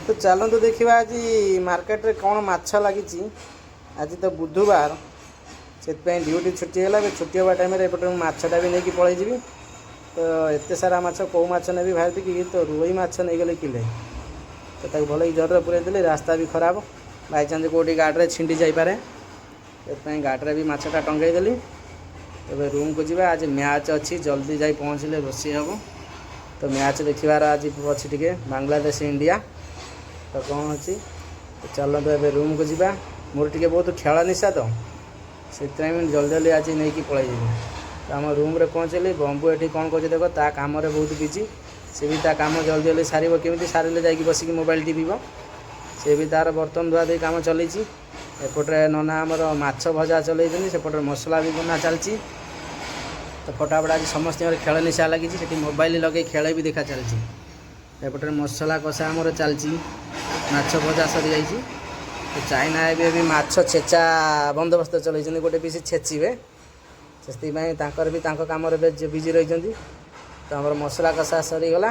ତ ଚାଲନ୍ତୁ ଦେଖିବା ଆଜି ମାର୍କେଟରେ କ'ଣ ମାଛ ଲାଗିଛି। ଆଜି ତ ବୁଧବାର, ସେଥିପାଇଁ ଡ୍ୟୁଟି ଛୁଟି ହେଲା। ଏବେ ଛୁଟି ହେବା ଟାଇମ୍ରେ ଏପଟେ ମୁଁ ମାଛଟା ବି ନେଇକି ପଳେଇଯିବି। ତ ଏତେ ସାରା ମାଛ, କେଉଁ ମାଛ ନେବି ଭାବିକି ତ ରୋହି ମାଛ ନେଇଗଲି କିଲେ। ତ ତାକୁ ଭଲକି ଜରିରେ ପୁରେଇ ଦେଲି। ରାସ୍ତା ବି ଖରାପ, ବାଇଚାନ୍ସ କେଉଁଠି ଗାଡ଼ିରେ ଛିଣ୍ଡି ଯାଇପାରେ, ସେଥିପାଇଁ ଗାଡ଼ିରେ ବି ମାଛଟା ଟଙ୍ଗେଇ ଦେଲି। ଏବେ ରୁମ୍କୁ ଯିବା। ଆଜି ମ୍ୟାଚ୍ ଅଛି, ଜଲ୍ଦି ଯାଇ ପହଞ୍ଚିଲେ ରୋଷେଇ ହେବ। ତ ମ୍ୟାଚ୍ ଦେଖିବାର ଆଜି ଅଛି ଟିକେ, ବାଂଲାଦେଶ ଇଣ୍ଡିଆ। ତ କ'ଣ ଅଛି, ତ ଚାଲନ୍ତୁ ଏବେ ରୁମ୍କୁ ଯିବା। ମୋର ଟିକେ ବହୁତ ଖେଳ ନିଶା, ତ ସେଥିପାଇଁ ମୁଁ ଜଲ୍ଦି ଜଲ୍ଦି ଆଜି ନେଇକି ପଳେଇଯିବି। ତ ଆମ ରୁମ୍ରେ ପହଞ୍ଚିଲି। ବମ୍ବୁ ଏଠି କ'ଣ କରୁଛି ଦେଖ, ତା କାମରେ ବହୁତ ବିଜି। ସେ ବି ତା କାମ ଜଲ୍ଦି ଜଲ୍ଦି ସାରିବ, କେମିତି ସାରିଲେ ଯାଇକି ବସିକି ମୋବାଇଲ ଟିପିବ। ସେ ବି ତାର ବର୍ତ୍ତନ ଧୁଆ ଧୁଇ କାମ ଚଲେଇଛି। ଏପଟରେ ନନା ଆମର ମାଛ ଭଜା ଚଲେଇଛନ୍ତି, ସେପଟରେ ମସଲା ବି ବନା ଚାଲିଛି। ତ ଫଟାଫଟ ଆଜି ସମସ୍ତଙ୍କର ଖେଳ ନିଶା ଲାଗିଛି। ସେଠି ମୋବାଇଲ ଲଗେଇ ଖେଳ ବି ଦେଖା ଚାଲିଛି। ଏପଟରେ ମସଲା କଷା ଆମର ଚାଲିଛି, ମାଛ ଭଜା ସରିଯାଇଛି। ତ ଚାଇନା ଏବେ ବି ମାଛ ଛେଚା ବନ୍ଦୋବସ୍ତ ଚଲେଇଛନ୍ତି, ଗୋଟେ ପିସ୍ ଛେଚିବେ। ସେଥିପାଇଁ ତାଙ୍କର ବି ତାଙ୍କ କାମରେ ବିଜି ରହିଛନ୍ତି। ତ ଆମର ମସଲା କଷା ସରିଗଲା,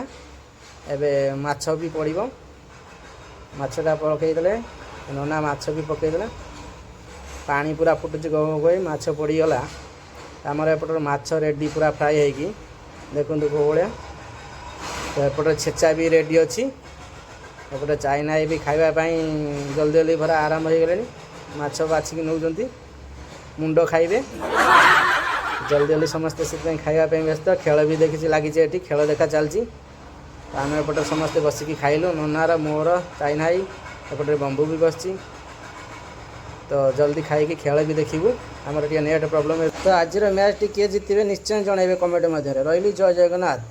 ଏବେ ମାଛ ବି ପଡ଼ିବ। ମାଛଟା ପକେଇଦେଲେ ନନା, ମାଛ ବି ପକେଇଦେଲେ। ପାଣି ପୁରା ଫୁଟୁଛି ଗମ ହୋଇ, ମାଛ ପଡ଼ିଗଲା। ଆମର ଏପଟରେ ମାଛ ରେଡ଼ି ପୁରା ଫ୍ରାଏ ହେଇକି, ଦେଖନ୍ତୁ କେଉଁ ଭଳିଆ। ତ ଏପଟରେ ଛେଚା ବି ରେଡ଼ି ଅଛି। ଏପଟେ ଚାଇନା ବି ଖାଇବା ପାଇଁ ଜଲ୍ଦି ଜଲ୍ଦି ପୁରା ଆରମ୍ଭ ହେଇଗଲେଣି। ମାଛ ବାଛିକି ନେଉଛନ୍ତି, ମୁଣ୍ଡ ଖାଇବେ ଜଲ୍ଦି ଜଲ୍ଦି ସମସ୍ତେ, ସେଥିପାଇଁ ଖାଇବା ପାଇଁ ବ୍ୟସ୍ତ। ଖେଳ ବି ଦେଖିଛି ଲାଗିଛି ଏଠି, ଖେଳ ଦେଖା ଚାଲିଛି। ତ ଆମେ ଏପଟେ ସମସ୍ତେ ବସିକି ଖାଇଲୁ, ନନାର, ମୋର, ଚାଇନା ଭାଇ, ଏପଟରେ ବମ୍ବୁ ବି ବସିଛି। ତ ଜଲ୍ଦି ଖାଇକି ଖେଳ ବି ଦେଖିବୁ। ଆମର ଟିକେ ନେଟ୍ ପ୍ରୋବ୍ଲେମ୍। ତ ଆଜିର ମ୍ୟାଚ୍ଟି କିଏ ଜିତିବେ, ନିଶ୍ଚୟ ଜଣାଇବେ କମେଣ୍ଟ ମଧ୍ୟରେ। ରହିଲି, ଜୟ ଜଗନ୍ନାଥ।